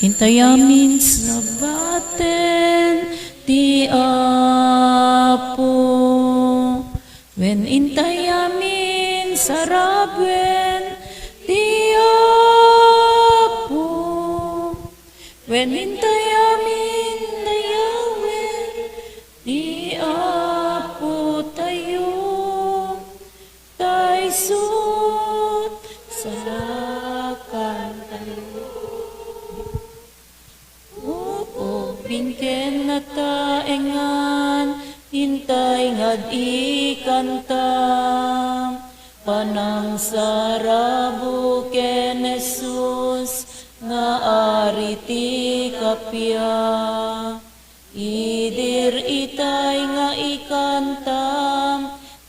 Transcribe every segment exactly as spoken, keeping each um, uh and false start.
Intayamin sabaten ti Apo, wen intayamin sarabuen ti Apo, wen intayamin dayawen ti Apo tayo. Taysut, salakantayo. Ubbing ken nataengan, intay nga ad-ikanta. Panangsarabuk ken Jesus nga Ari ti kappia. Idi itay nga ikantam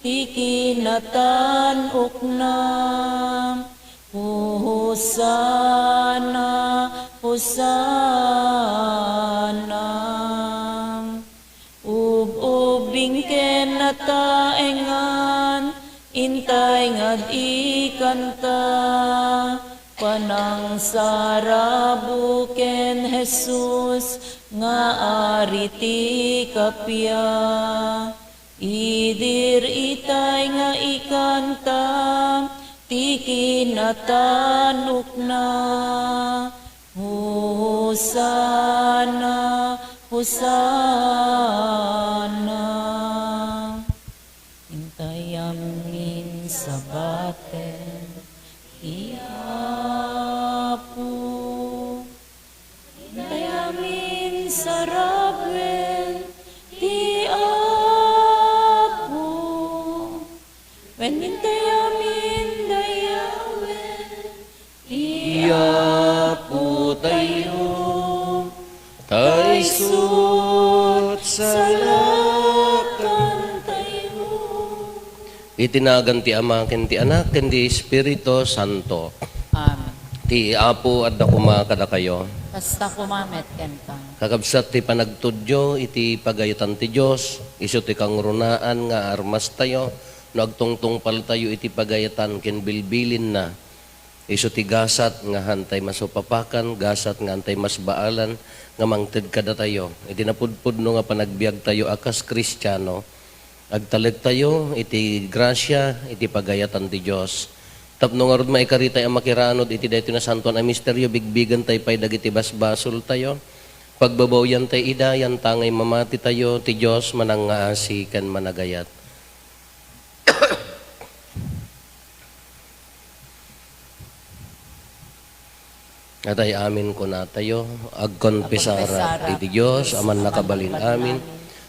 ti kinatan-oknam. Hosanna, Hosanna. Ub-ubbing ken nataengan, intay nga ad-ikanta. Panangsarabuk ken Jesus nga Ari ti kappia. Idi itay nga ikanta ti kinatan-okna. Hosanna, Hosanna. Intay amin sabaten ti Apo. Intay amin sarabuen ti Apo. Wen intay amin dayawen ti Apo tayo. Taysut, salakantayo. Iti nagan ti Ama, ken ti Anak, ken ti Espiritu Santo. Amen. Ti Apo adda koma kadakayo. Kasta koma met kenka. Kakabsat ti panagtudyo iti pagayatan ti Dios, isu ti kangrunaan nga armastayo no agtungtungpaltayo iti pagayatan ken bilbilinna. Isu ti gasat nga haantay masupapakan, gasat nga haantay masbaalan nga mangted kadatayo. Iti napudpudno nga panagbiagtayo a kas Kristiano, agtalektayo iti grasia iti pagayatan ti Dios. Tapno ngarud maikaritay a makiranud iti daytoy nasantoan a misterio, bigbigentay pay dagiti basbasoltayo. Pagbabawiantay ida, yantangay mamatitayo, ti Dios manangngaasi ken managayat. Atay amin kunatayo, agkonfesarak iti Dios a Mannakabalin-amin,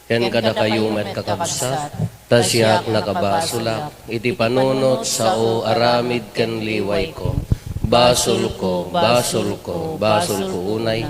ken kadakayo met, kakabsat, ta siak nakabasolak iti panunot sao, aramid ken liwayko. Basolko, basolko, basolko unay,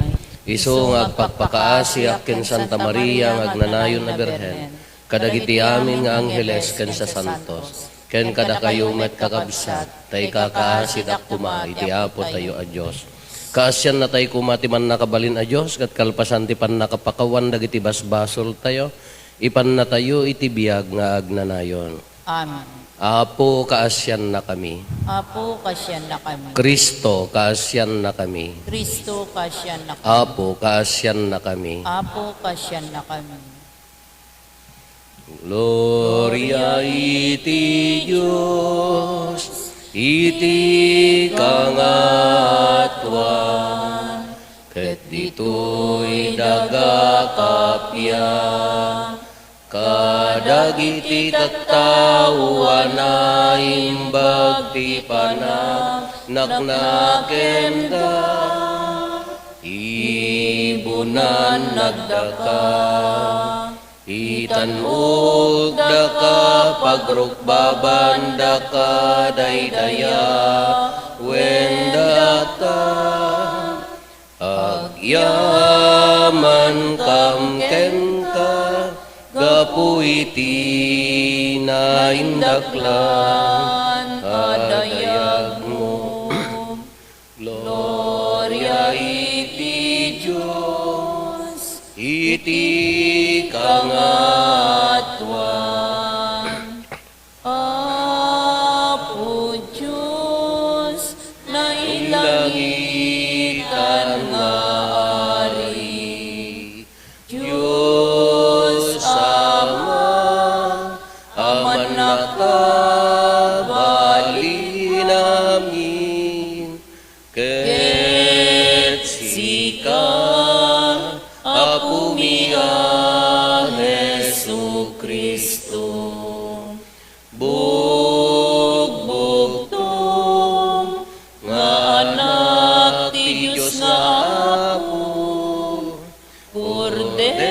isu nga agpakpakaasiak ken Santa Maria nga agnanayon a Birhen, kadagiti amin nga angheles ken sasantos, ken kadakayo met, kakabsat, ta ikakaasidak koma iti Apotayo a Dios. Kaasiannatay koma ti Mannakabalin a Dios ket kalpasan ti pannakapakawan dagiti basbasoltayo, ipannatayo iti biag nga agnanayon. Amen. Apo, kaasiannakami. Apo, kaasiannakami. Cristo, kaasiannakami. Cristo, kaasiannakami. Apo, kaasiannakami. Apo, kaasiannakami. Gloria iti Dios iti kangatoan, ket ditoy daga kappia, kadagiti tattao a naimbag ti pananaknakenda, ibunan nagdaka. Itan-ok daka, pagrukbaban daka, daydayawen daka. Agyamankam kenka gapu iti naindaklan a dayagmo. Gloria iti Dios iti kangatoan. Apo Dios, nailangitan nga amin. Ket sika, Apomi a Jesu-Cristo, bugbugtong nga Anak ti Dios nga Apo, Kordero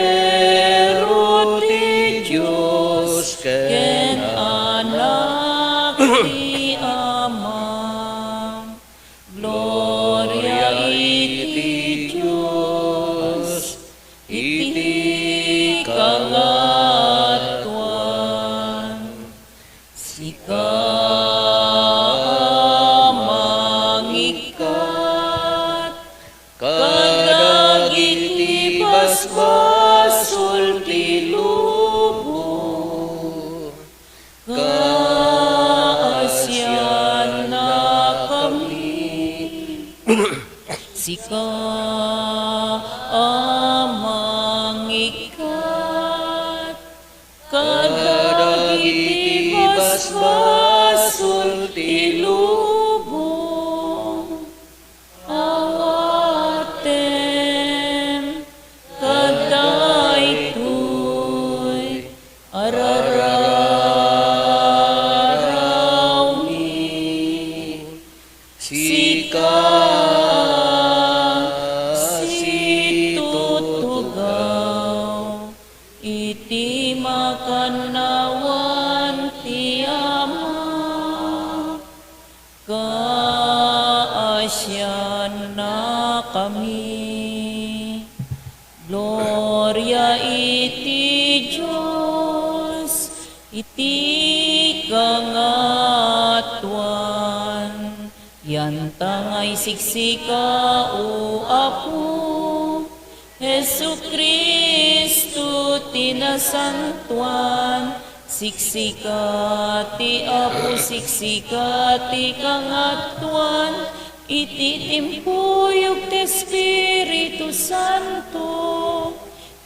ti Dios ken Anak ti Ama. Gloria iti Dios iti kangatoan. Sika a mangikkat kadagiti basbasol ti lubong, kaasiannakami. Sika a mangikkat kadagiti basbasol ti lubong, awatem kadaytoy a rararawmi. Sika situtugaw iti makannawan ti Ama, kaasiannakami. Gloria iti Dios iti kangatoan. Yanta nga isiksika, O Apo, Jesu-Cristo ti nasantoan, siksika ti Apo, siksika ti kangatoan, iti timpuyog ti Espiritu Santo,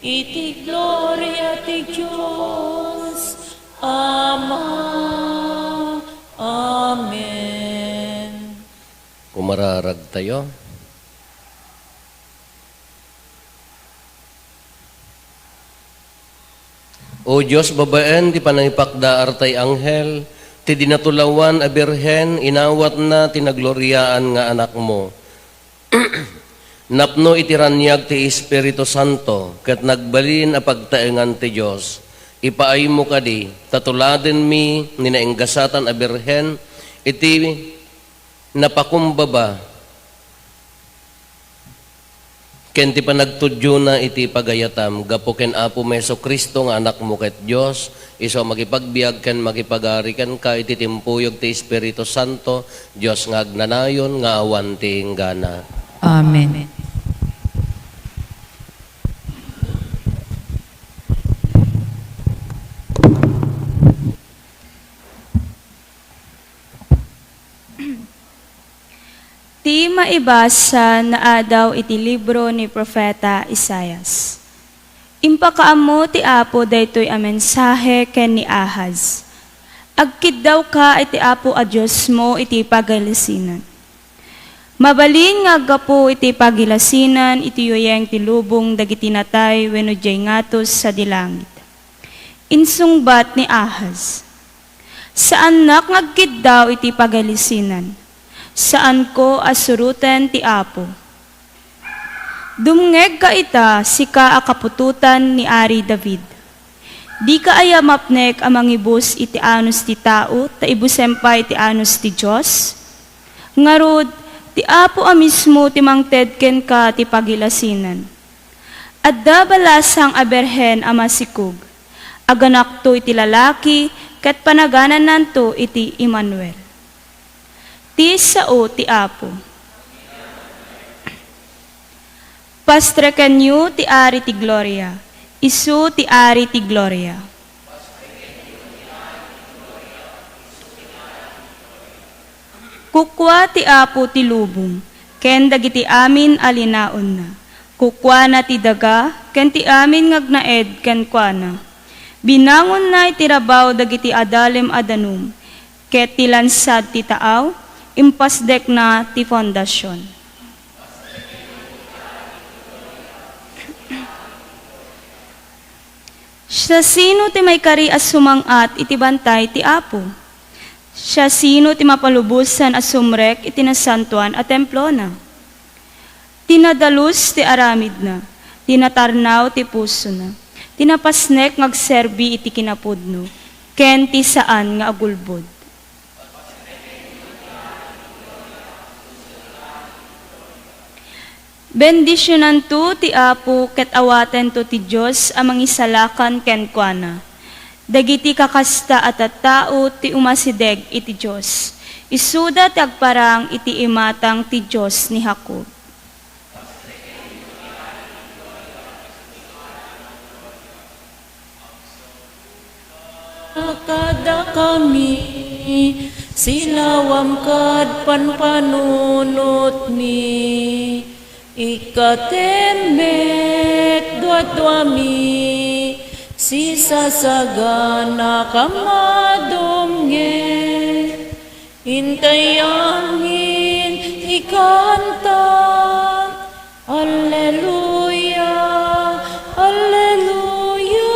iti gloria ti Dios Ama. Amen. Kumararagtayo. O Dios, babaen ti panangipakdaar tay anghel, ti dinatulawan a Birhen, inawatna ti nagloriaan nga Anakmo. Napno iti raniag ti Espiritu Santo, ket nagbalin a pagtaengan ti Dios. Ipaaymo kadi, ta tuladenmi ni nainggasatan a Birhen, iti napakumbaba ken ti panagtudiona iti pagayatam gapu ken Apomi Jesu-Cristo nga Anakmo ket Dios, isu a makipagbiag ken makipagari kenka iti timpuyog ti Espiritu Santo, Dios nga agnanayon nga awan ti inggana. Amen. Ti maibasa naadaw iti libro ni Profeta Isaias. Impakaammo ti Apo daytoy a mensahe ken ni Ahaz, "Agkiddawka iti Apo a Diosmo iti pagilasinan." Mabalin nga aggapu iti pagilasinan iti yuyeng ti lubong dagiti natay wenno diay ngatos sadi langit. Insungbat ni Ahaz, "Saannak nga agkiddaw iti pagilasinan. Saanko a suroten ti Apo." Dumngegka ita, sika a kaputotan ni Ari David. Dika aya mapnek a mangibus iti anus ti tao, ta ibusem pay ti anus ti Dios? Ngarud, ti Apo a mismo ti mangted kenka ti pagilasinan. Adda balasang a birhen a masikog. Aganakto iti lalaki, ket panaganannanto iti Emmanuel. Ti sao ti Apo. Pastrekenyo ti Ari ti Gloria. Isu ti Ari ti Gloria. Kukua ti Apo ti lubong, ken dagiti amin a linaonna. Kukuana ti daga, ken ti amin nga agnaed kenkuana. Binangonna iti rabaw dagiti adalem a danum, ket ti lansad ti taaw, Impasdekna ti fondasion. Siasino ti maikari a sumang-at iti bantay ti Apo? Siasino ti mapalubosan a sumrek iti nasantoan a templona? Ti nadalus ti aramidna, ti natarnaw ti pusona, ti napasnek nga agserbi iti kinapudno, ken ti saan nga agulbod. Bendisionanto ti Apo ket awatento ti Dios a mangisalakan kenkuana. Dagiti kakasta a tattao ti umasideg iti Dios. Isuda ti agparang iti imatang ti Dios ni Jacob. Kadakami, silawam kad panpanunotmi, ikkatem met duaduami, sisasagana kamadumnget. Intay amin ikanta, Alleluia, Alleluia.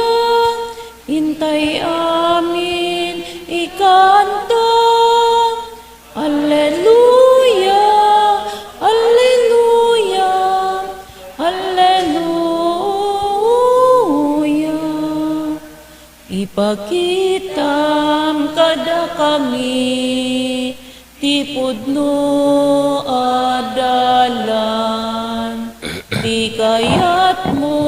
Intay amin ikanta, Alleluia, Alleluia, Alleluia. Ipakitam kadakami ti pudno a dalan, ti kayatmo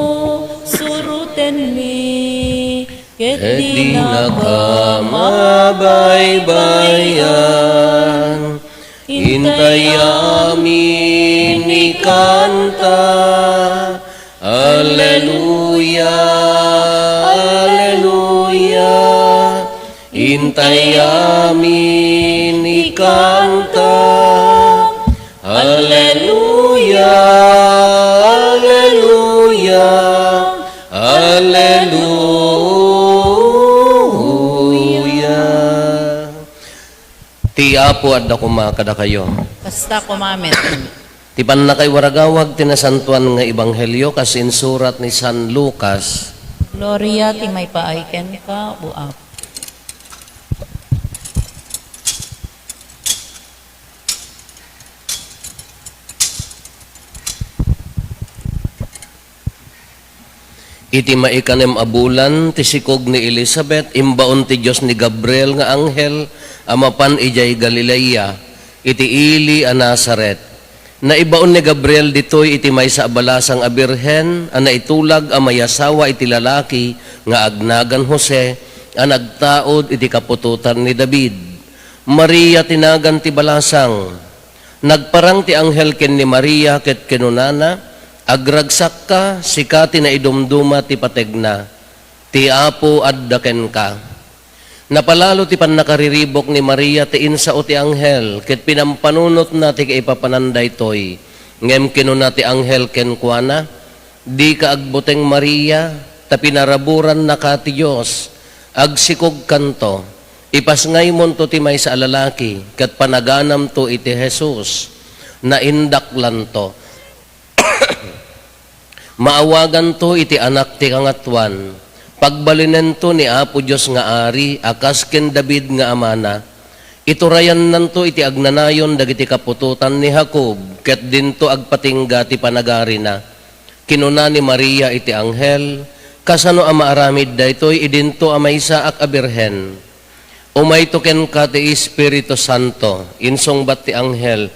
surotenmi, ket dinaka mabaybayan. Intay amin ikanta, Alleluia, Alleluia. Intay amin ikanta, Alleluia, Alleluia, Alleluia. Ti Apo adda koma kadakayo. Kasta koma met. Ti pannakaiwaragawag ti nasantoan nga ebanghelio kas insurat ni San Lucas. Gloria ti maipaay kenka, O Apo. Iti maikanem a bulan ti sikog ni Elisabet, imbaon ti Dios ni Gabriel nga anghel a mapan idiay Galilea, iti ili a Nazaret. Naibaon ni Gabriel ditoy iti maysa a balasang a birhen a naitulag a mayasawa iti lalaki nga agnagan Jose a nagtaud iti kaputotan ni David. Maria ti nagan ti balasang. Nagparang ti anghel ken ni Maria ket kinunana, "Agragsakka, sika ti naidumduma ti pategna. Ti Apo adda kenka." Napalalo ti pannakariribuk ni Maria ti insao ti anghel ket pinampanunotna ti kaipapanan daytoy. Ngem kinuna ti anghel kenkuana, "Dika agbuteng, Maria, ta pinaraburannaka ti Dios. Agsikogkanto. Ipasngaymonto ti maysa a lalaki, ket panaganamto iti Jesus. Naindaklanto. Maawaganto iti Anak ti Kangatoan. Pagbalinento ni Apo Dios nga Ari a kas ken David nga amana. Iturayannanto iti agnanayon dagiti kaputotan ni Jacob, ket dinto agpatingga ti panagarina." Kinuna ni Maria iti anghel, "Kasano a maaramid daytoy idinto a maysaak a birhen? Umayto kenka ti Espiritu Santo," insungbat ti anghel.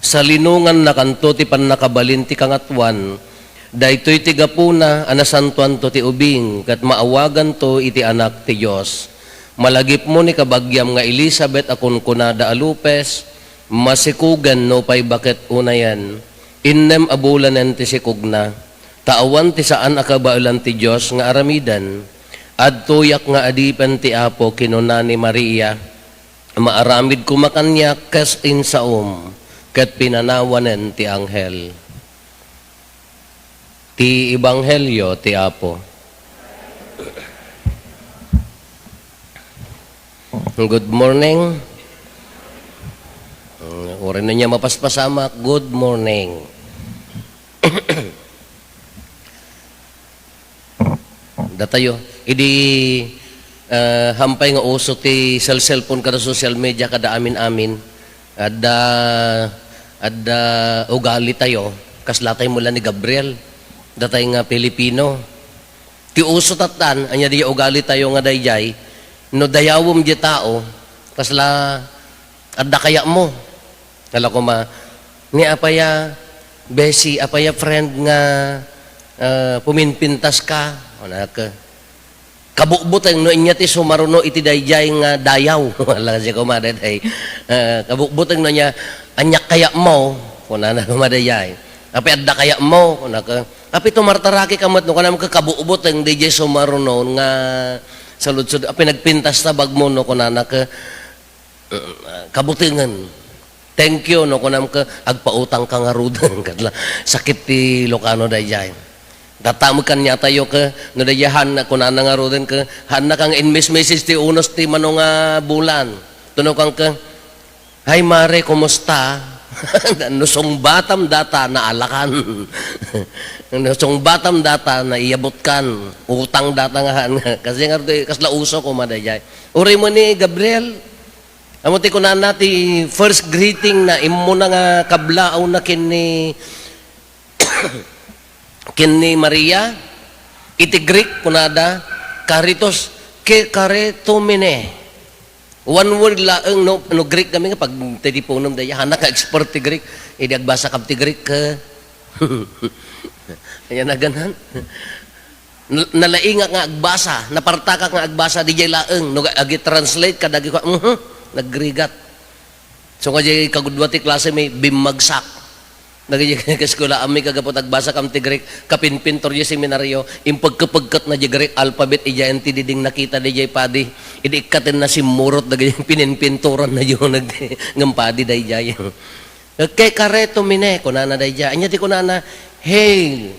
"Salinongannakanto ti pannakabalin ti Kangatoan. Daytoy ti gapuna a nasantoanto ti ubing ket maawaganto iti Anak ti Dios. Malagipmo ni kabagiam nga Elisabet a kunkunada a lupes, masikogen nupay baket unayen. Innem a bulanen ti sikogna, ta awan ti saan a kabaelan ti Dios nga aramiden. Adtoyak nga adipen ti Apo," kinuna ni Maria. "Maaramid koma kaniak kas insaom," ket pinanawanen ti anghel. Ti Ebanghelio ti Apo. Good morning. Mm, uray no ania mapaspasamak, good morning. Datayo, idi, ah, hampay nga uso ti cell-, cellphone kada social media kada amin-amin, adda, adda ugali tayo, kasla tayo mula ni Gabriel, datay nga Pilipino. Ti uso tattan, ania di ugali tayo nga dayjay, no dayawem di tao, kasla adda kayatmo. Kala ko ma, ni apaya, besi, apaya friend nga, ah, puminpintas ka, o nak, kabukbuteng no ania ti sumaruno iti dayjay nga dayaw. Wala kasi ko ma, dayjay. Ah, kabukbuteng no ania, ania kayatmo, kunana ko ma dayjay. Apay adda kayatmo, kunana ka. Apay tumartaraki ka met, no, kunana ka kabukbuteng, dayjay sumaruno nga saludsod, apay nagpintas ta bagmo, no, kunana ka, uh, kabutengen. Thank you, no, kunam ka, agpautang ka ngaruden, kadla. Sakit ti Ilocano dayjay. Tatta met kaniatayo ka, no dayjay han, kunana ngaruden ka, han na kang in-message ti unos ti mano nga bulan. Tuno kang ka, "Hi, Mare, kumusta?" No sungbatam data, naalakan. No sungbatam data, naiyabutkan. Utang data nga han. Kasi nga, kasla uso ko ma dayjay. Uray mo ni Gabriel, Amo ti kunana ti first greeting na immuna nga kablaaw na ken ni, ken ni Maria. Iti Greek, kunada, "Karitos ke karetomene." One word laeng, no, no Greek kami nga pag titipunem dayjay, hanak nga expert ti Greek, idi agbasa kam ti Greek, ke. Ayan na ganan. N-, nalaingak nga agbasa, napartakak nga agbasa, dayjay laeng, no, agi-translate ka, dagi ko, mhm, nagrigat. So, nga dayjay kagudua ti klase, may bimmagsak. Dagiti kaeskuelaan mi kagapu ta agbasa kam ti Greek, kapinpintor di seminario, impagkepagket na di Greek alphabet, idiay ti diding nakita, dayjay padi. Idi ikkaten na simmurot, dagiti pininpinturan na di nag-, ngem padi, dayjay. "Ke karetomene," kunana dayjay. Anya ti kunana, "Hail,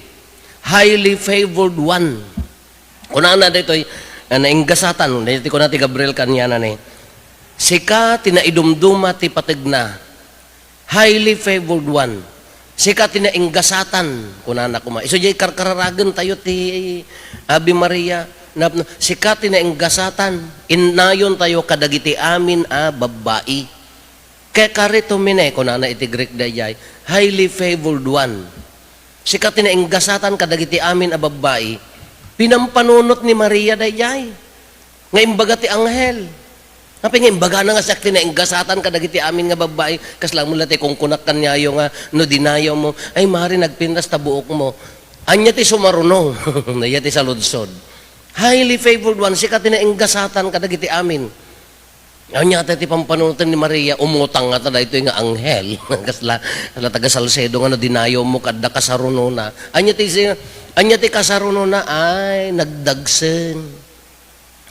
highly favored one." Kunana daytoy, ah, nainggasatan, daytoy kuna ti Gabriel kaniana ni, "Sika ti naidumduma ti pategna, highly favored one. Sika ti nainggasatan," kunana koma. Isu jay karkararagen tayo ti Ave Maria, napno, "Sika ti nainggasatan, innayon tayo kadagiti amin a babbai." "Ke karetomene," kunana iti Greek dayjay, "highly favored one." Sika ti nainggasatan kadagiti amin a babbai. Pinampanunot ni Maria dayjay. Nga imbaga ti anghel. Apay nga imbagana nga siak ti nainggasatan kadagiti amin nga babbai? Kasla mo la ti kunkunak kaniayo nga no dinayaw mo, "Ay, Mari, nagpintas ta buok mo." Anya ti sumaruno? Anya ti saludsod? "Highly favored one, sika ti nainggasatan kadagiti amin." Anya ta ti pampanunoten ni Maria, umutang nga ta daytoy nga anghel. Kasla, kasla taga Salcedo nga no dinayaw mo kadda kasarunona. Anya ti si-, anya ti kasarunona? Ay, nagdagsen.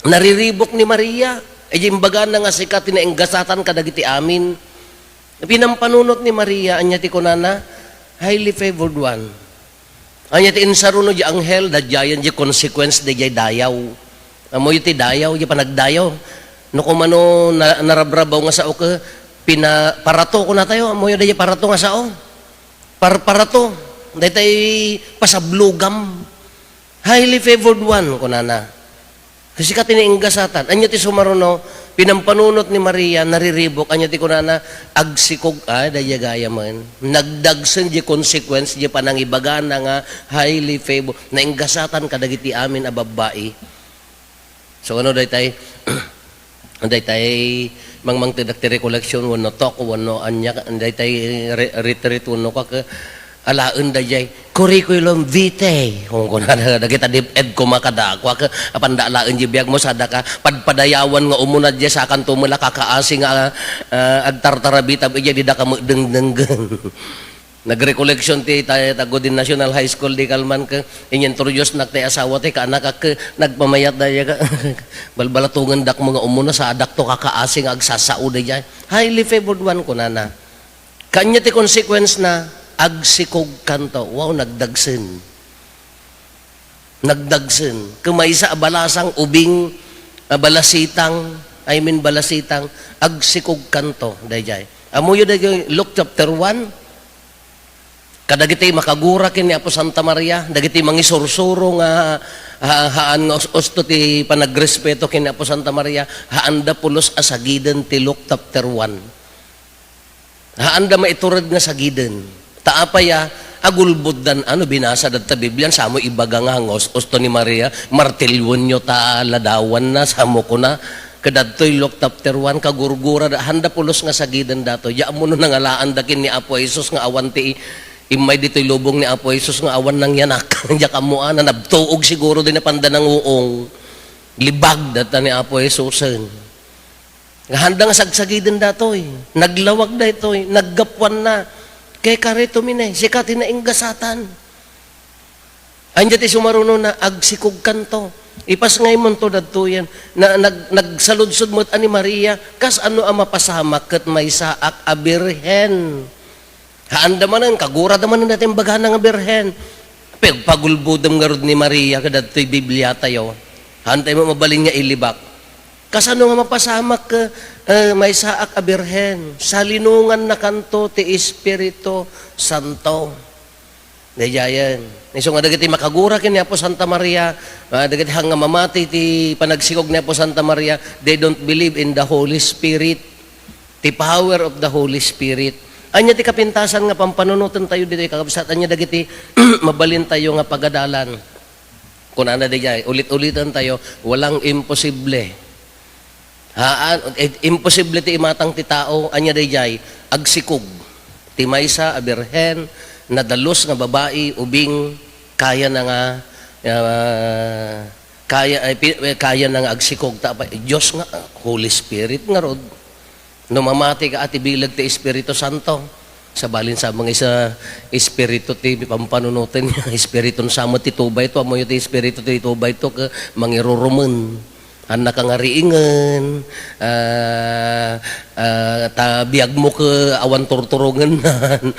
Nariribuk ni Maria. Idiay imbagana nga sika ti nainggasatan kadagiti amin. Pinampanunot ni Maria, anya ti kunana? "Highly favored one." Anya ti insaruno di anghel, daydiayen di consequence daydiay dayaw. Ammoyo ti dayaw, di panagdayaw. No kumano na-, narabrabaw nga sao ket pina-, parato kunatayo, ammoyo daydiay parato nga sao. Par-, parato, daytay pasablugam. "Highly favored one," kunana. Sika ti nainggasatan. Anya ti sumaruno? Pinampanunot ni Maria, nariribuk. Anya ti kunana? Agsikog, ay, daydiay gayam. Nagdagsen di consequence di panangibagana nga highly favored. Nainggasatan kadagiti amin a babbai. So, ano, daytay, daytay, mangmangtedak ti recollection, wenno talk, wenno anya, daytay re-, retreat, wenno kak-, alaen daydiay curriculum vitae. Kung kunana, dagita DepEd koma kada, kuak, apanda alaen di biag mo, sadaka padpadayawan nga umuna di sakanto met la kakaasi nga, ah, agtartarabitab, idiay dida ka met dengdenggen. Nagrecollection ti ta-, tago din National High School di kalman ket inintroduce nak ti asawa ti kaanak ket nagpamayat daydiay ka. Balbalatongendak mo nga umuna, sadak to kakaasi nga agsasao daydiay. Highly favored one, kunana. Kanya ti consequence na, agsikog kanto. Wow, nagdagsen. Nagdagsen. Ket maysa a balasang ubing, a balasitang, I mean balasitang, agsikog kanto, daydiay. Ammoyo dagiti Luke chapter one, kadagiti makagura ken ni Apo Santa Maria, dagiti mangisursuro nga, ha-, haan nga us-usto ti panagrespeto ken ni Apo Santa Maria, haanda pulos a sagiden ti Luke chapter one. Haanda maitured nga sagiden. Ta apay a, agulboddan, ano, binasa datta Biblia, samo ibaga nga, nga us-usto ni Maria, martilionyo ta ladawanna, samo kuna, kadadtoy Luke chapter one, kagurgura da, haanda pulos nga sagiden dato. Ya, ammo no nangalaanda ken ni Apo Jesus nga awan ti immay ditoy lubong ni Apo Jesus nga awan nangyanak. Diak ammo a, nabtuog siguro din a panda nanguong. Libag datta ni Apo Jesusen. Nga handa nga sagsagiden datoy, naglawag daytoy, naggapuanna. Kay kare tumine, sika ti naingga Satan. Ania ti sumarunona, agsikogkanto. Ipasngaymonto dadtoyen. Na, nag-, nagsaludsod met a ni Maria, kas ano a mapasamak ket maysaak a birhen. Haanda manen, kagurada manen dayta imbagana nga birhen. Pagpagulbodem ngarud ni Maria kadadtoy Biblia tayo. Haantay met mabalin nga ilibak. Kasano nga mapasamak, eh, maysaak a birhen? Salinongannakanto ti Espiritu Santo. Daydiayen. Isu nga dagiti makagura ken ni Apo Santa Maria, ah, dagiti hang nga mamati ti panagsikog ni Apo Santa Maria, they don't believe in the Holy Spirit. Ti power of the Holy Spirit. Ania ti kapintasan nga pampanunoten tayo ditoy, kakabsat? Ania dagiti mabalin tayo nga pagadalan? Kunana daydiay, ulit-ulitan tayo, walang imposible. Haan, eh, imposible ti imatang ti tao, ania daydiay, agsikog. Ti maysa a birhen, nadalus nga babai, ubing, kayana nga, ah, kaya, ay, pi-, eh, kayana nga agsikog. Ta, Dios nga, Holy Spirit ngarud. No mamati ka, a, ti bileg ti Espiritu Santo. Sabalin sa mga isa, Espiritu ti pampanunoten niya. Espiritu sa mo ti tubay to. Amoyo ti Espiritu ti tubay to, ka mangirurumen. An nakangariingen, ah, ah, ta biag mo ka awan turturongen nan.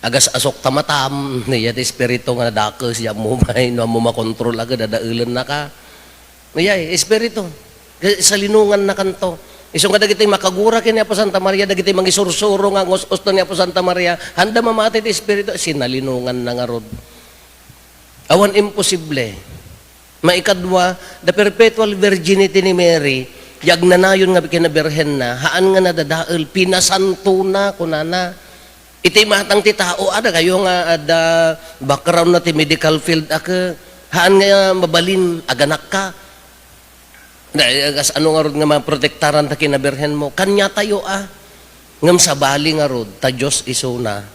Agas asok ta matam. Niya ti Espiritu nga nadakes, ya mo bay, no, mo makontrol aga, dadaelen na ka. Mayay, Espiritu. Salinongannakanto. Isu nga dagiti makagura ken ni Apo Santa Maria, dagiti mangisursuro nga ngus-usto ni Apo Santa Maria, handa mamati ti Espiritu, sinalinonganna ngarud. Awan imposible. Maikadua, the perpetual virginity ni Mary, ya agnanayon nga kinabirhenna, haan nga nadadael, pinasantona, kunana. Iti imatang ti tao, adda kayo nga adda background na ti medical field, a, ke, haan nga mabalin, aganakka. Da, kas ano ngarud nga maprotektaran ta kinabirhen mo? Kaniatayo, a. Ngem sabali ngarud, ta Dios isuna.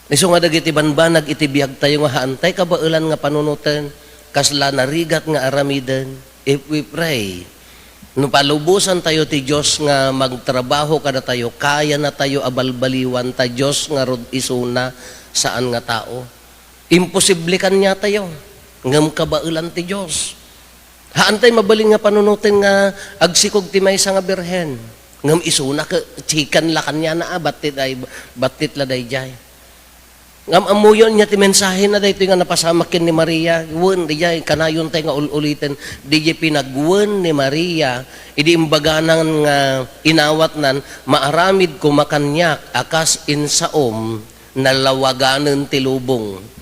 Isu nga dagiti banbanag iti biag tayo nga haantay kabaelan nga panunoten, kasla narigat nga aramiden, if we pray, no palubosan tayo ti Dios nga magtrabaho kadatayo, kayana tayo a balbaliwan ta Dios ngarud isuna, saan nga tao. Imposible kaniatayo, ngem kabaelan ti Dios. Haantay mabalin nga panunoten nga agsikog ti maysa nga birhen. Ngem isuna ket chikan la kaniana a, battit ay, battit la daydiay. Ngem ammoyo nia ti mensahe na daytoy nga napasamak ken ni Maria. Wen, daydiay, kanayon tay nga ul-uliten. Daydiay pinagwen ni Maria, idi imbaganan nga inawatnan, maaramid koma kaniak a kas insaom, nalawaganen ti lubong.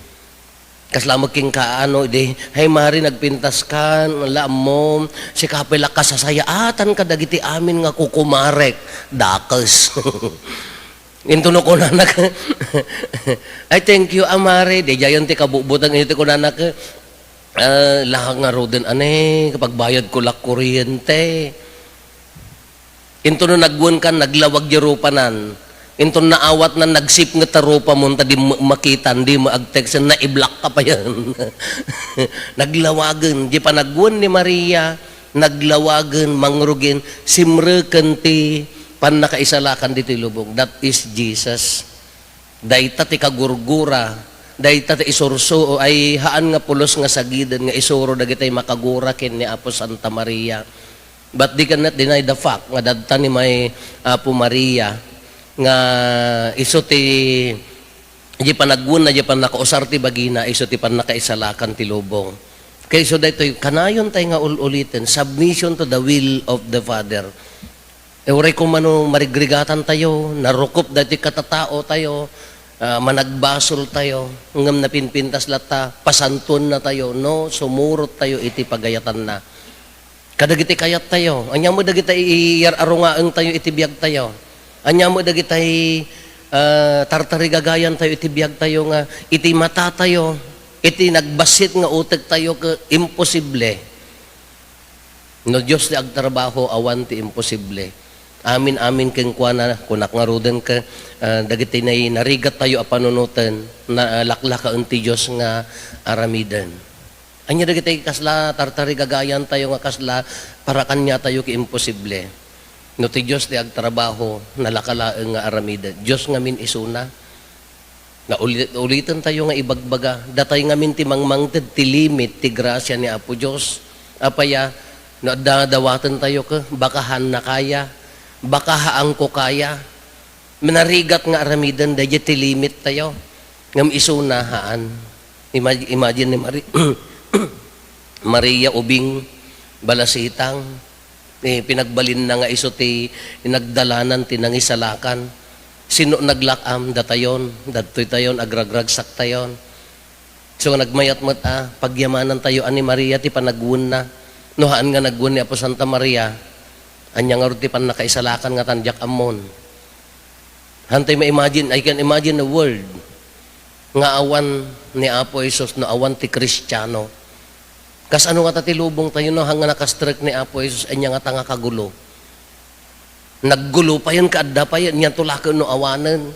Kasla met kenka, ano, idi, "Hay, Mari, nagpintas ka, la ammo, sika pay la kasasayaatan kadagiti amin nga kukumarek." Dakes. Into no kunanak, "Ay, thank you, a, Mari." Daydiayen ti kabubutan, iti kunanak, "Ah, la ngaruden, ane, kapagbayad ko la kuryente." Into no nagwenkan, naglawag di rupanan. Into naawatnan, nagsipnget ta rupamon, ta di mo makitan, di mo agteksen, naiblock ka pa yan. Naglawagen. Di panagwen ni Maria, naglawagen, mangrugin, simreken ti pannakaisalakan ditoy lubong. That is Jesus. Dayta ti kagurgura, dayta ti isursuo, ay haan nga pulos nga sagiden nga isuro dagitay makagura ken ni Apo Santa Maria. But they cannot deny the fact nga dadta ni may Apo Maria nga isu ti, di panagwenna, di pannakausar ti bagina, isu ti pannakaisalakan ti lubong. Kay isu daytoy, kanayon tay nga ul-uliten, submission to the will of the Father. E, uray koma no marigrigatantayo, narukop daytoy katataotayo, ah, managbasoltayo, ngem napinpintas latta, pasantuennatayo, no, sumurottayo iti pagayatanna. Kadagiti kayattayo, ania met dagiti iyar-arungaentayo iti biagtayo? Ania met dagiti, ah, tartarigagayantayo iti biagtayo nga iti matatayo, iti nagbassit nga utektayo ket imposible? No Dios ti agtrabaho, awan ti imposible. Amin-amin kenkuana, kunak ngaruden ket, ah, dagiti nay-, narigattayo a panunoten, na, ah, laklakaen ti Dios nga aramiden. Ania dagiti kasla tartarigagayantayo nga kasla para kaniatayo ket imposible? No ti Dios ti agtrabaho, nalaka laeng nga aramiden. Dios ngamin isuna. Naulit-, ulitentayo nga ibagbaga, datay ngamin ti mangmangted ti limit ti grasia ni Apo Dios. Apay a, no adda dawatentayo ket, baka han na kaya, baka haan ko kaya. Narigat nga aramiden daydiay ti limittayo. Ngem isuna, haan. Imag-, imagine ni Mari-, Maria Ubing Balasitang, eh, pinagbalinna nga isu ti nagdalanan ti nangisalakan. Sino naglak-am? Datayon, dadtoytayon, agragragsaktayon. So, nagmayat met a pagyamanantayo a ni Maria ti panagwenna. No haan nga nagwen ni Apo Santa Maria, ania ngarud ti pannakaisalakan nga tan diak ammon? Hantay ma-imagine, I can imagine a world nga awan ni Apo Jesus no awan ti Kristiano. Kasano ngata ti lubongtayo no haan nga nakastrek ni Apo Jesus, ania ngata nga kagulo? Naggulo payen, kaadda payen, ania to laeng no awanen?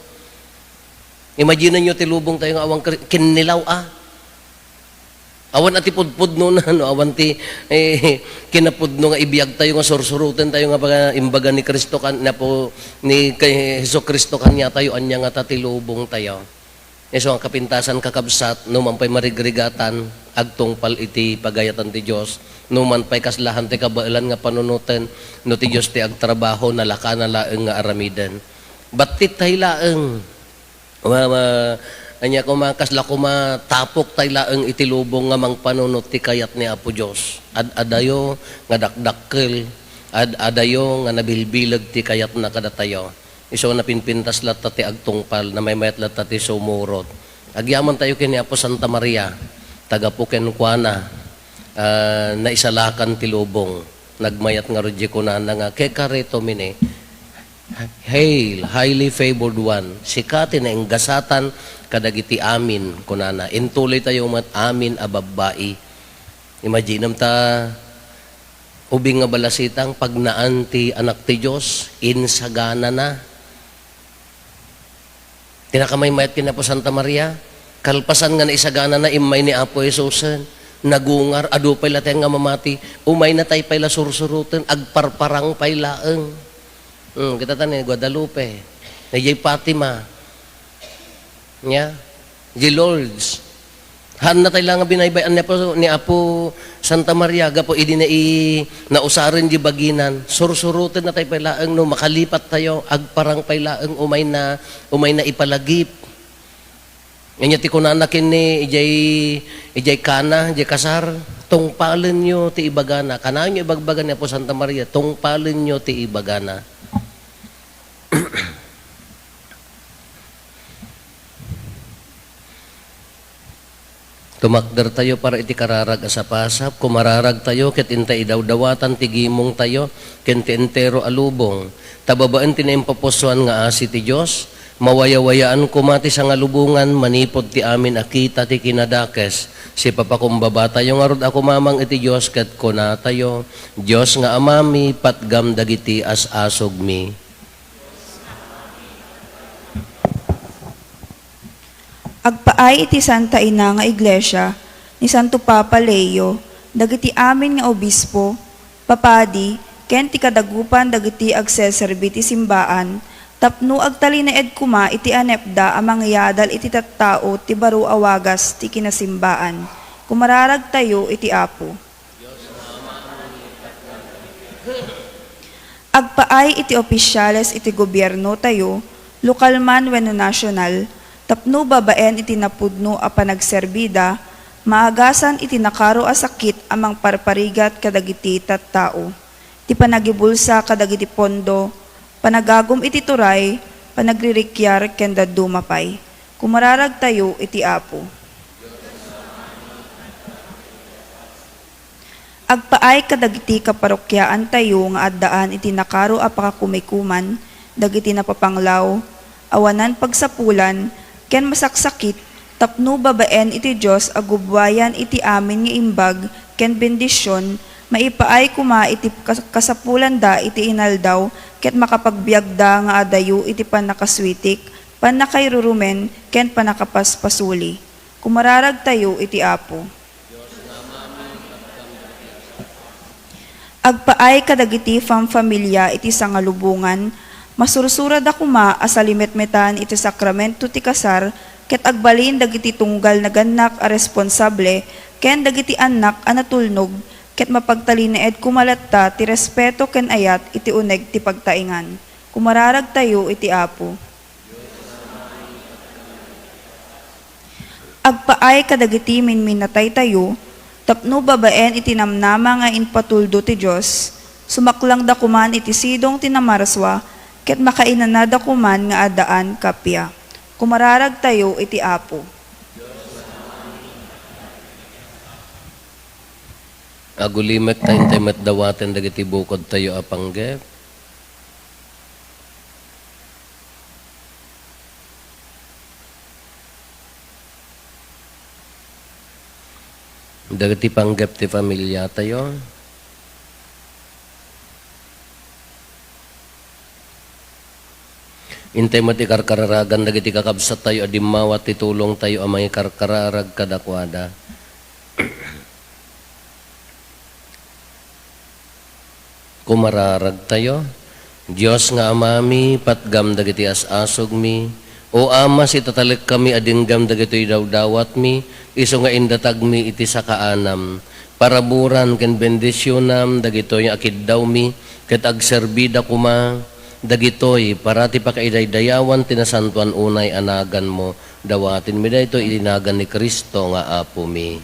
Imaginenyo ti lubongtayo nga awan Kri-, kinnilaw a. Awan a ti pudpudnona, no? Awan ti, eh, kinapudno nga ibiagtayo nga sursurotentayo nga baga, imbaga ni Cristo kan-, ni Apo, ni kay Jesu-Cristo kaniatayo, ania ngata ti lubongtayo? Isu nga kapintasan, kakabsat, no man pay marigrigatan, agtungpal iti pagayatan ti Dios, no man pay kasla han ti kabaelan nga panunoten, no ti Dios ti agtrabaho, nalakana laeng nga aramiden. Battittay laeng. Wa-, wa-, ania koma, kasla koma tapoktay laeng iti lubong nga mangpanunot ti kayat ni Apo Dios. Ad-adayo nga dakdakkel, ad-adayo nga nabilbileg ti kayatna kadatayo. Isu a napinpintas latta ti agtungpal, namaymayat latta ti sumurot. Agyamantayo ken ni Apo Santa Maria, tagapu kenkuana, ah, naisalakan ti lubong. Nagmayat ngarud diay kunana nga, Kekare Tomine, Hail, highly favored one, sika ti nainggasatan kadagiti amin, kunana. Intuloytayo met amin a babbai. Imaginem ta, ubing nga balasitang, pagnaan ti Anak ti Dios, insaganana. Ti nakamaymayat ken ni Apo Santa Maria, kalpasan nga naisaganana, immay ni Apo Jesusen, nagungar, adu pay la ti nga mamati, umaynatay pay la sursuroten, agparparang pay laeng. Hmm, kita ta ni Guadalupe, ni Fatima, nia, di Lourdes. Haannatay la nga binaybay-an ni Apo, ni Apo Santa Maria, gapu idi nai-, nausaren di baginan. Sursuroten natay pay laeng no makalipattayo, agparang pay laeng umayna, umayna ipalagip. Ania ti kunana ken ni idiay, idiay Cana, idiay kasar, "Tungpalenyo ti ibagana." Kanayon ibagbaga ni Apo Santa Maria, "Tungpalenyo ti ibagana." Tumakdertayo para iti kararag a sapasap, kumararagtayo ket inta idawdawatan ti gimongtayo ken ti entero a lubong. Ta babaen ti naimpapusoan nga asi ti Dios, mawayawayaan koma ti sangalubongan manipud ti amin a kita ti kinadakes. Sipapakumbabatayo ngarud a kumamang iti Dios ket kunatayo, Dios nga Amami, patgam dagiti as-asugmi. Agpaay iti Santa Ina nga Iglesia, ni Santo Papa Leo, dagiti amin nga obispo, papadi, ken ti kadagupan dagiti agseserbi ti simbaan, tapno agtalinaed koma iti anepda a mangyadal iti tattao ti baro a wagas ti kinasimbaan. Kumararagtayo iti Apo. Agpaay iti opisiales iti gobiernotayo, lokal man wenno nasional, tapno babaen iti napudno a panagserbida, maagasan iti nakaro a sakit a mangparparigat kadagiti tattao. ti panagibulsa kadagiti pondo, panagagum iti turay, panagririkkiar ken dadduma pay. Kumararagtayo iti Apo. Agpaay kadagiti kaparokiaantayo nga addaan iti nakaro a pakakumikuman dagiti napapanglaw, awanan pagsapulan, ken masaksakit tapno babaen iti Dios a gubbuayan iti amin nga imbag ken bendision, maipaay koma iti kas-, kasapulanda iti inaldaw ket makapagbiagda nga adayo iti pannakasuitik, pannakairurumen, ken pannakapaspasuli. Kumararagtayo iti Apo. Agpaay kadagiti famfamilia iti sangalubongan, masursurada koma a salimetmetan iti sakramento ti kasar ket agbalin dagiti tunggal nagannak a responsable ken dagiti annak a natulnog ket mapagtalinaed koma latta ti respeto ken ayat iti uneg ti pagtaengan. Kumararagtayo iti Apo. Agpaay kadagiti minminataytayo tapno babaen iti namnama nga impatuldo ti Dios, sumaklangda koman iti sidong ti namarsua ket makainanada koman nga addaan kappia. Kumararagtayo iti Apo. Agulimek ta intay met dawaten dagiti bukodtayo a panggep. Dagiti panggep ti familiatayo. Intay met ikarkararagan dagiti kakabsattayo a dimmawat ti tulongtayo a mangikarkararag kadakuada. Kumararagtayo. Dios nga Amami, patgam dagiti as-asugmi. O Ama, sitatalekkami a dinggam dagitoy dawdawatmi, isu nga indatagmi iti sakaanam. Paraburan ken bendisionam dagitoy nga akiddawmi, ket agserbida koma dagitoy para ti pakaidaydayawan ti nasantoan unay a naganmo. Dawatenmi daytoy iti nagan ni Cristo nga Apomi.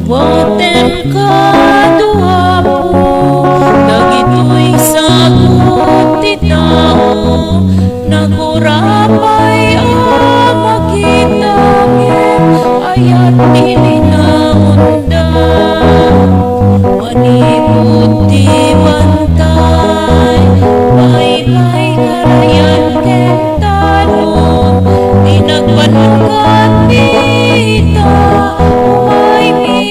Awatenka, Apo, dagitoy sagut ti tao, nagurapay a makita ket ayat ti linaonda. Manipud ti bantay, baybay, karayan, ken talon, ti nagpannungkat dita, umaymi,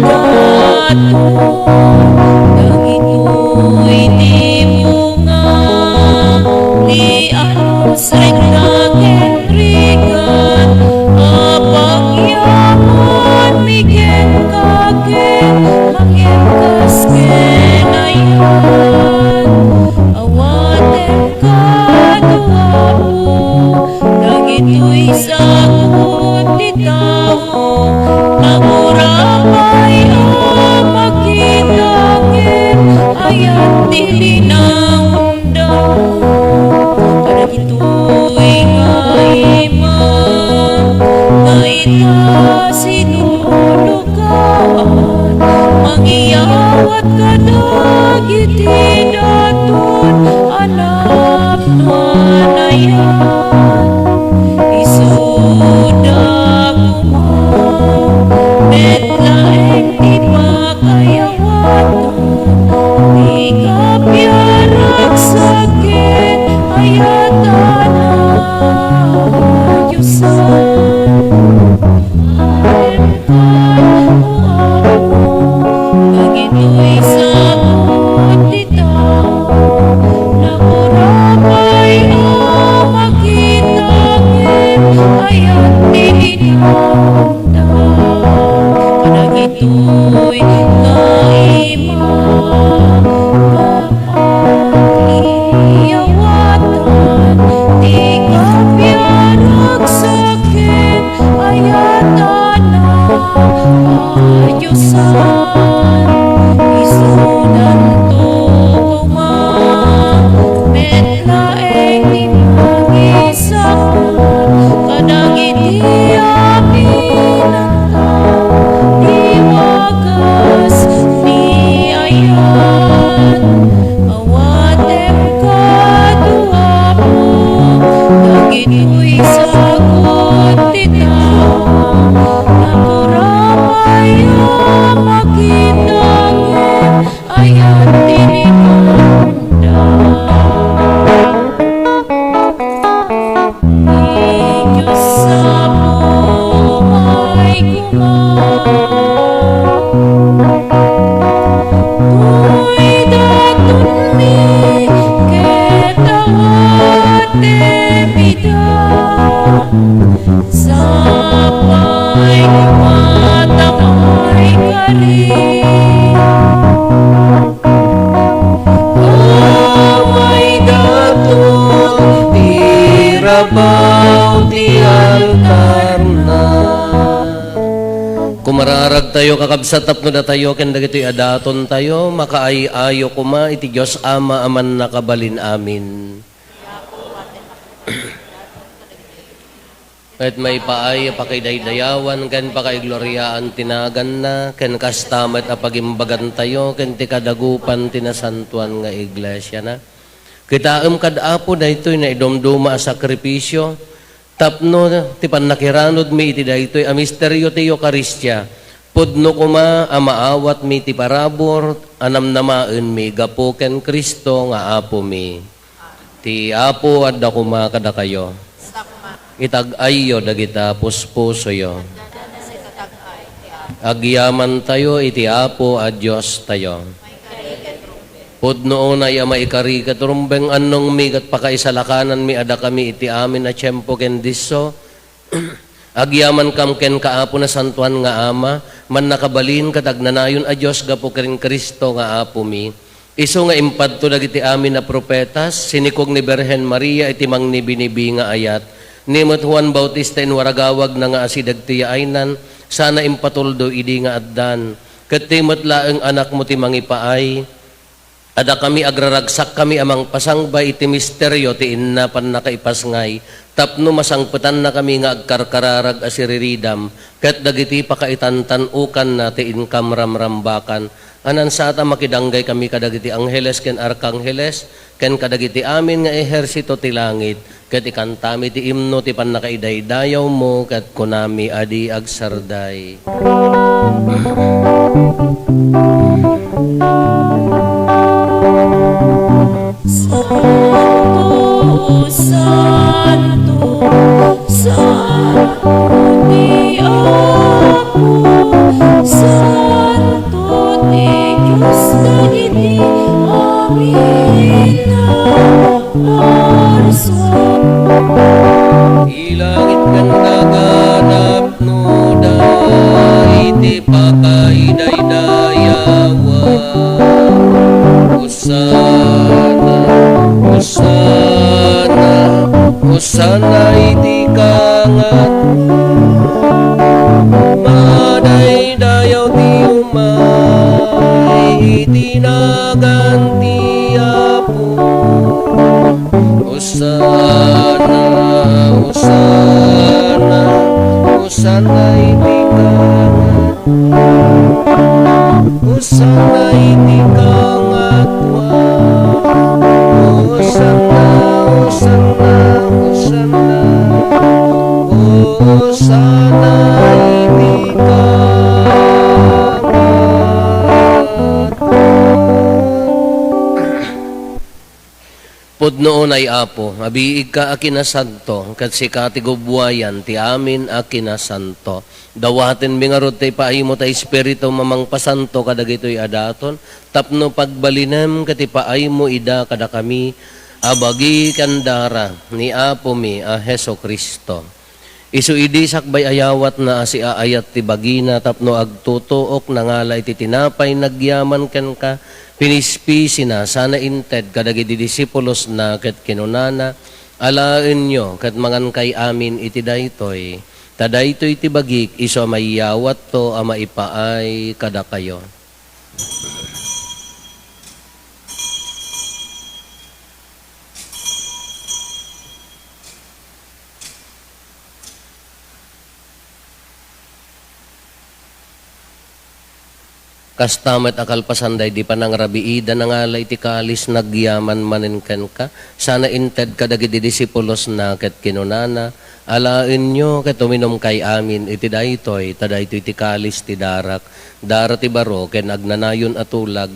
daton, dagitoy ti bunga ti anus, rikna, ken rigat a pagyamanmi kenka ket mangem kas ken ayat. Awatenka, Apo, dagitoy sagut ti tao, nagurapay a makita ket ayat ti linaon da. Kadagitoy nga imam nga ita sinulukan, mangiyawat kadagiti daton a napnoan a ayat. Isuda koma met laeng ti pakayaw- Ti kapiaragsak ket ayat a nadiosan. Awatenka, O Apo, dagitoy sagut ti tao, nagurapay a makita ket ayat ti linaon. Kadagitoy nga imam nga agiyawatan ti kapiaragsak ken ayat a nadiosan. Isudanto koma met laeng ti mangisalakan. Amay datol ti rabaw ti altarna. Kumararagtayo, kakabsat, tapno datayo ken dagitoy a datontayo makaay-ayo koma iti Dios Ama a Mannakabalin-amin. Ket maipaay a pakidaydayawan ken pakaigloriaan ti naganna, ken kasta met a pagimbagantayo ken ti kadagupan ti nasantoan nga iglesiana. Kitaem kad Apo daytoy naidumduma a sakrifisio, tapno ti pannakiranudmi iti daytoy a misterio ti Eukaristia, pudno koma a maawatmi ti parabur a namnamaenmi gapu ken Cristo nga Apomi. Ti Apo adda koma kadakayo. Itag-ayyo dagita puspusoyo. Agyamantayo iti Apo a Diostayo. Pudno unay a maikari ket rumbeng annongmi ket pakaisalakananmi a dakami iti amin a tiempo ken disso. Agyamankam kenka, Apo Nasantoan nga Ama, Mannakabalin ket Agnanayon a Dios gapu ken Cristo nga Apomi. Isu nga impadto dagiti amin a profetas, sinikog ni Birhen Maria iti mangnibinibi nga ayat, ni met Juan Bautista inwaragawagna nga asideg ti yaaynan, sana impatuldo idi nga addan. Ket ti met laeng Anakmo ti mangipaay, a dakami agraragsakkami a mangpasangba iti misterio ti inna pannakaipasngay, tapno masangpetannakami nga agkarkararag a siriridam, ket dagiti pakaitantan-okanna ti inkam ramrambakan. Ania saan a makidanggay kami kadagiti angheles ken arkangheles, ken kadagiti amin nga ehersito ti langit, ket ikantami ti imno ti pannakaidaydayawmo, ket kunami a di agsarday. Santo, santo, santo ti Apo, santo ti Dios dagiti amin a parsa. Ti langit ken daga napnoda iti pakaidaydayawan. Hosanna, Hosanna, Hosanna iti kangatwa. Madaydayaw ti umay iti nagan ti Apo. Hosanna, Hosanna, Hosanna iti kangatwa. Hosanna iti kangatwa. Hosanna, Hosanna, Hosanna. Hosanna iti kangatwa. Pudno unay, Apo, a biigka a kinasanto, ket sika ti gubbuayan ti amin a kinasanto. Dawatenmi ngarud ti ipaaymo ti Espiritum a mangpasanto kadagitoy a daton, tapno pagbalinem ket ipaaymo ida kadakami a bagi ken dara ni Apomi a Jesu-Cristo. Isu idi sakbay a yawatna a siaayat ti bagina tapno agtutuok, nangala iti tinapay, nagyaman kenka, pinispisina, sana inted kadagiti disipulosna ket kinunana, "Alaenyo ket mangankay amin iti daytoy, ta daytoy ti bagik isu a maiyawatto a maipaay kadakayo." Kasta met a kalpasan daydi panangrabiida, nangala iti kalis, nagyaman manen kenka, sana inted kadagiti disipulosna ket kinunana, "Alaenyo ket uminumkay amin iti daytoy, ta daytoy ti kalis ti darak, dara ti baro ken agnanayon a tulag,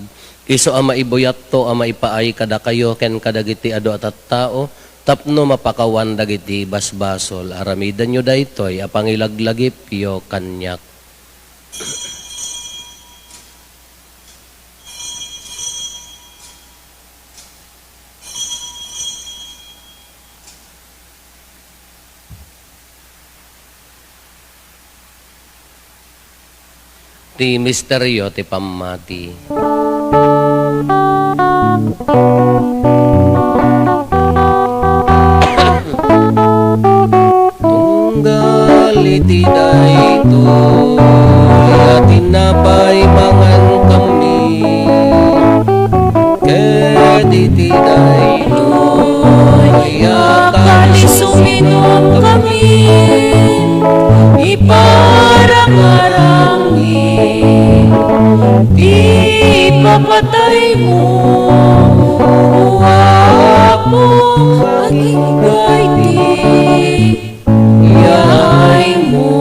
isu a maibuyatto a maipaay kadakayo ken kadagiti adu a tattao, tapno mapakawan dagiti basbasol. Aramidenyo daytoy a pangilaglagipyo kaniak." Ti misterio ti pammati. Tunggal iti daytoy a tinapay mangankami, ket iti daytoy a kalis uminumkami, iparangarangmi ti ipapataymo, O Apo, agingga iti yaaymo.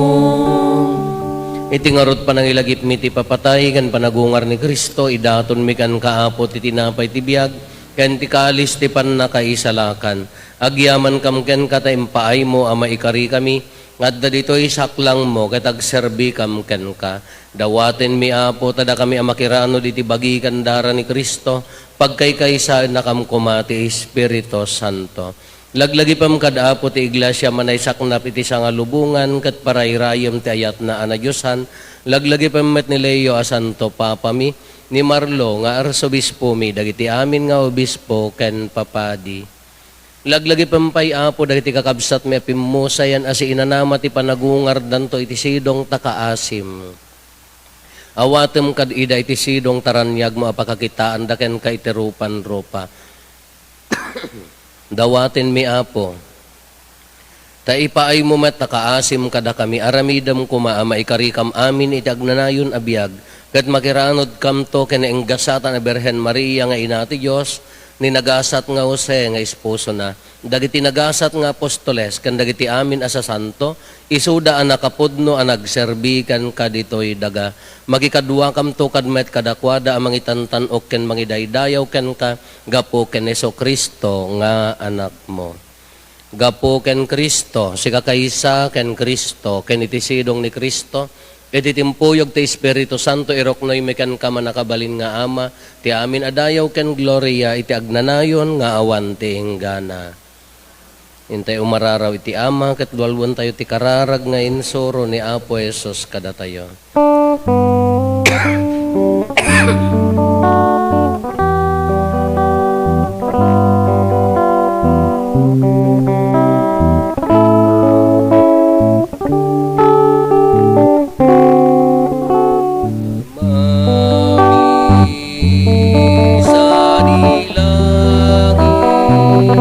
Iti ngarud panangilagipmi ti ipapatay ken panagungar ni Cristo, idatonmi kenka, Apo, ti tinapay ti biag ken ti kalis ti pannakaisalakan. Agyamankam kenka ta impaaymo a maikarikami nga adda ditoy saklangmo ket agserbikam kenka. Dawatenmi, Apo, ta dakami a makiranud iti bagi ken dara ni Cristo, pagkaykaysaennakam koma ti Espiritu Santo. Laglagipem kad Apo ti Iglesia a manaysaknap iti sangalubongan ket parayrayem ti ayatna a nadiosan. Laglagipem met ni Leo a Santo Papami, ni Marlo nga Arsobispomi, dagiti amin nga obispo ken papadi. Laglagipem pay, Apo, dagiti kakabsatmi a pimmusayan a siinanama ti panagungardanto iti sidong ta kaasim. Awatem kad ida iti sidong ta raniagmo a pakakitaanda kenka iti rupan-rupa. Dawatenmi, Apo, ta ipaaymo met ta kaasim kadakami. Aramidem koma a maikarikam amin iti agnanayon a biag, ket makiranudkamto ken naenggasatan a Birhen Maria nga Ina ti Dios, ni nagasat nga Jose nga esposona, dagiti nagasat nga apostoles, ken dagiti amin a sasanto, isuda a nakapudno a nagserbi kenka ditoy daga. Makikaduakamto kad met kadakuada a mangitantan-ok ken mangidaydayaw kenka gapu ken Jesu-Cristo nga Anakmo. Gapu ken Cristo, sikakaysa ken Cristo, ken iti sidong ni Cristo, iti timpuyog ti Espiritu Santo, iruknoymi kenka, mannakabalin nga Ama, ti amin a dayaw ken gloria iti agnanayon nga awan ti inggana. Intay umararaw iti Ama, ket lualuentayo ti kararag nga insuro ni Apo Jesus kadatayo. Mami sadi langit,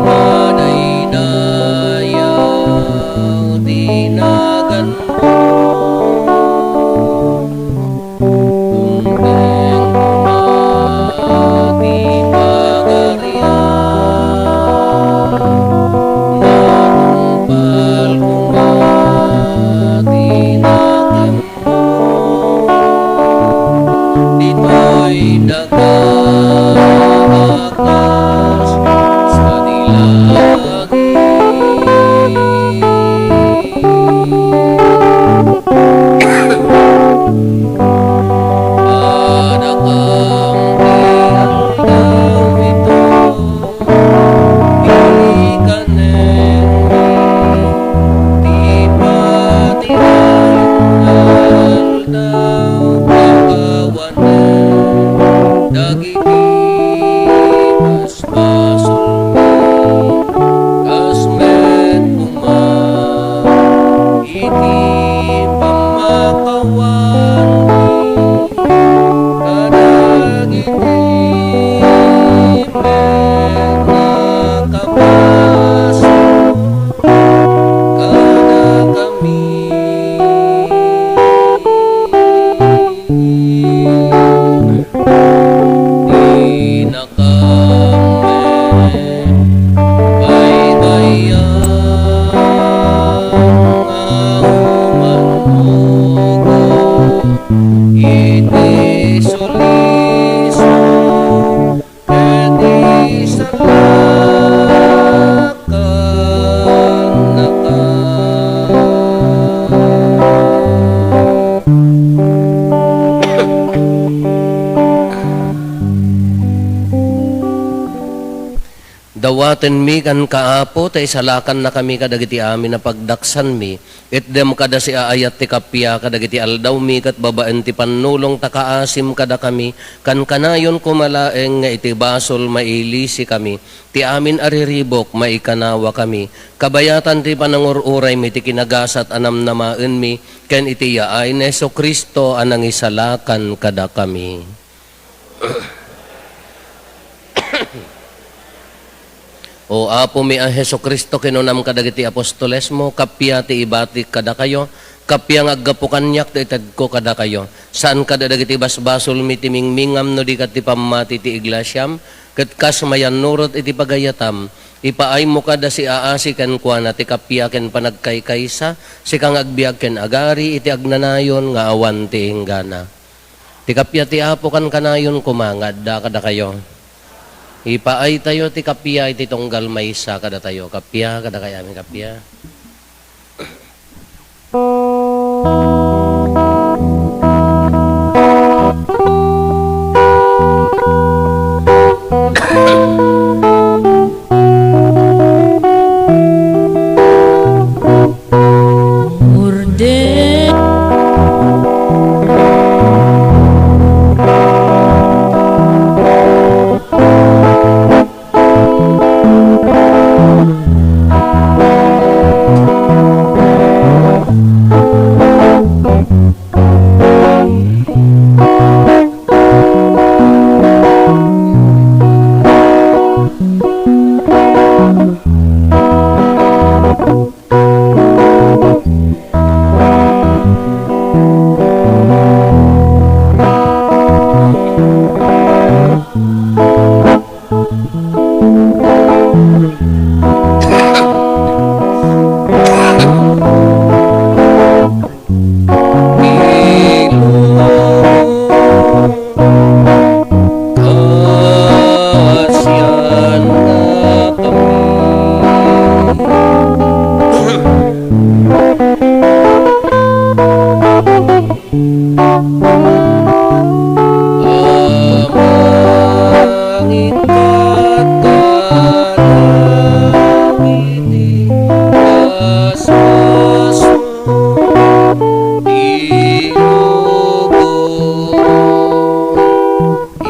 madaydayaw ti naganmo. Awatenmi kenka, Apo, ta isalakannakami kadagiti amin a pagdaksanmi. Itdem kada siaayat ti kappia kadagiti aldawmi ket babaen ti pannulong ta kaasim kadakami, kankanayon koma laeng nga iti basol mailisikami. Ti amin a riribuk, maikanawakami. Kabayatan ti panangur-uraymi ti kinagasat a namnamaenmi ken iti yaay ni Jesu-Cristo a nangisalakan kadakami. O Apomi a Jesu-Cristo, kinunam kadagiti apostolesmo, kappia ti ibatik kadakayo, kappia nga aggapu kaniak ti itedko kadakayo. Saan kada dagiti basbasolmi ti mingmingam no di ket ti pammati ti iglesiam, ket kas mayannurot iti pagayatam, ipaaymo kada siaasi kenkuana ti kappia ken panagkaykaysa, sika nga agbiag ken agari iti agnanayon nga awan ti inggana. Ti kappia ti Apo kankanayon koma nga adda kadakayo. Ipaaytayo ti kappia iti tunggal maysa kadatayo. Kappia, kadakayo amin kappia. Urde.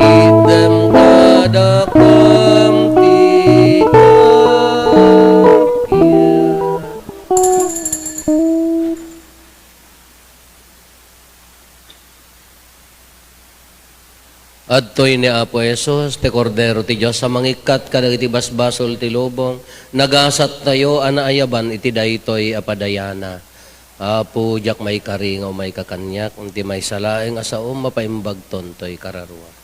Itdem kadakam ti kappia. Adtoy ni Apo Jesus, ti Kordero ti Dios a mangikkat kadagiti basbasol ti lubong. Nagasattayo a naayaban iti daytoy a padayana. Apo, diak maikari nga umayka kaniak, ti maysa laeng a saom mapaimbagton toy kararua.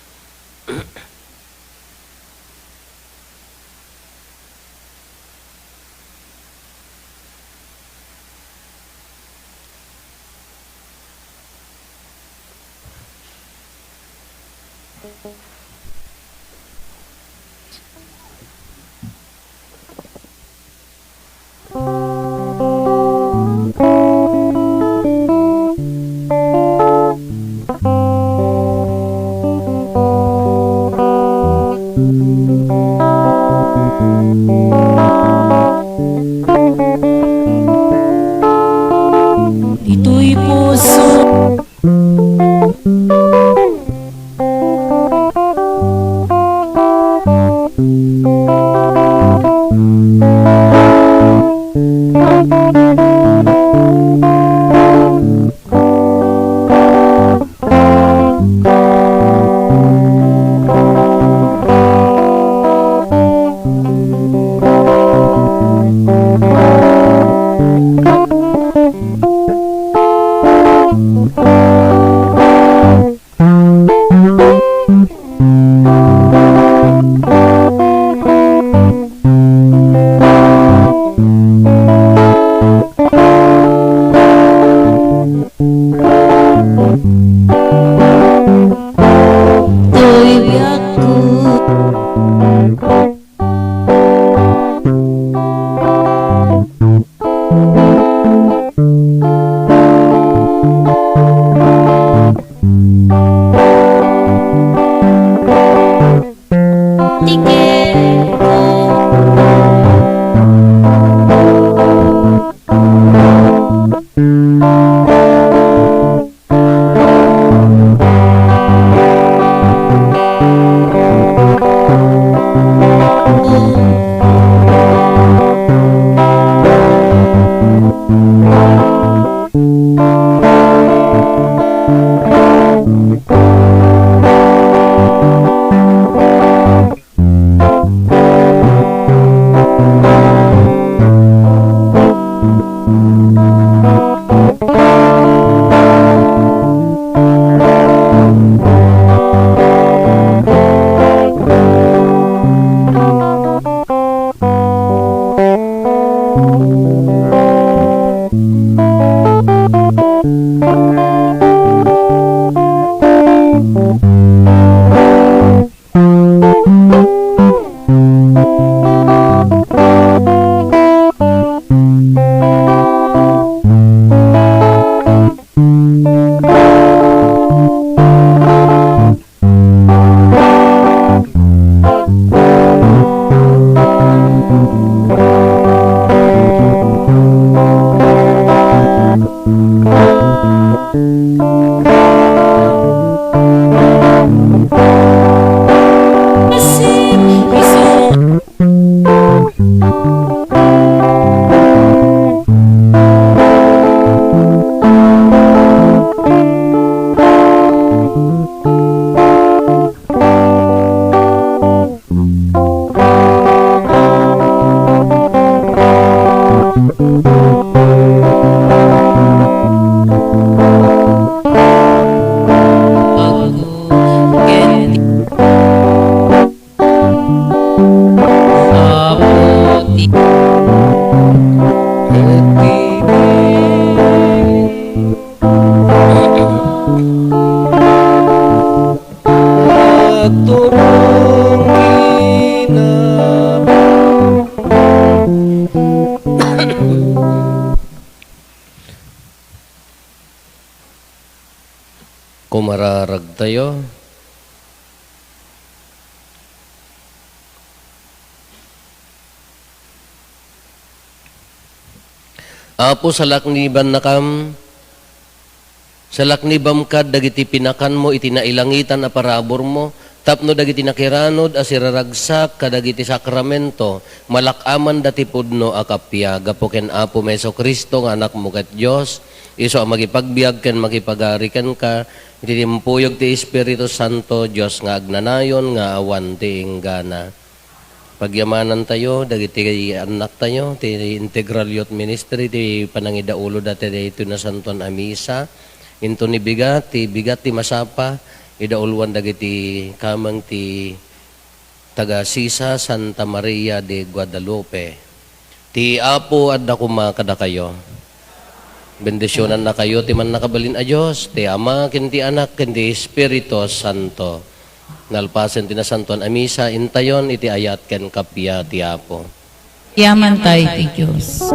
Ditoy puso. Toy biagko. Ti kenko. Kumararagtayo. Apo, salaknibannakam, salaknibam kad dagiti pinakanmo iti nailangitan a paraburmo, tapno dagiti nakiranod a siraragsak kadagiti sakramento, malak-amanda ti pudno a kappia. Gapu ken Apomi Jesu-Cristo nga Anakmo ket Dios, isu a makipagbiag ken makipagari kenka, iti timpuyog ti Espiritu Santo, Dios nga agnanayon nga awan ti inggana. Pagyamanantayo dagiti annaktayo ti Integral Youth Ministry, ti panangidauloda ti daytoy nasantoan a misa. Inton ni bigat, ti bigat ti masapa, idauluan dagiti kameng ti taga Sisa Santa Maria de Guadalupe. Ti Apo adda koma kadakayo. Bendisionannakayo ti Mannakabalin a Dios, ti Ama, ken ti Anak, ken ti Espiritu Santo. Nalpasen ti nasantoan a misa, intayon iti ayat ken kappia ti Apo. Yaman tayo ti Dios.